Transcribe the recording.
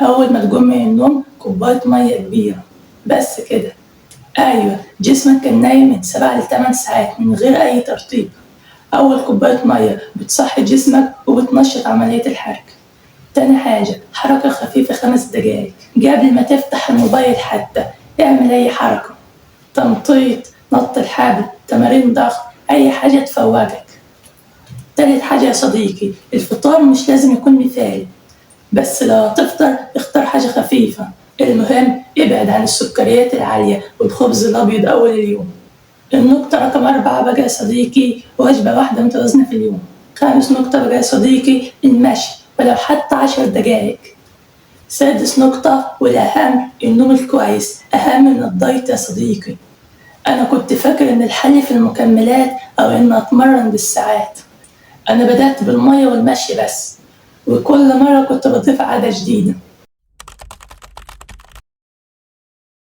أول ما تقوم من النوم كوباية مية كبيرة، بس كده. أيوة، جسمك كان نايم من 7 ل8 ساعات من غير أي ترطيب. أول كوباية مية بتصحي جسمك وبتنشط عملية الحرق. تاني حاجة، حركة خفيفة 5 دقايق قبل ما تفتح الموبايل، حتى اعمل أي حركة، تمطيط، نط الحبل، تمارين ضغط، أي حاجة تفوقك. تالت حاجة يا صديقي، الفطار مش لازم يكون مثالي، بس لو تفطر اختار حاجة خفيفة. المهم ابعد عن السكريات العالية والخبز الأبيض أول اليوم. النقطة رقم 4 بقى يا صديقي، وجبة واحدة متوازنة في اليوم. خامس نقطة بقى يا صديقي، المشي ولو حتى 10 دقايق. سادس نقطة والأهم، النوم الكويس أهم من الدايت يا صديقي. أنا كنت فاكر إن الحل في المكملات أو إن أتمرن بالساعات. أنا بدأت بالمية والمشي بس، وكل مرة كنت بضيف عادة جديدة.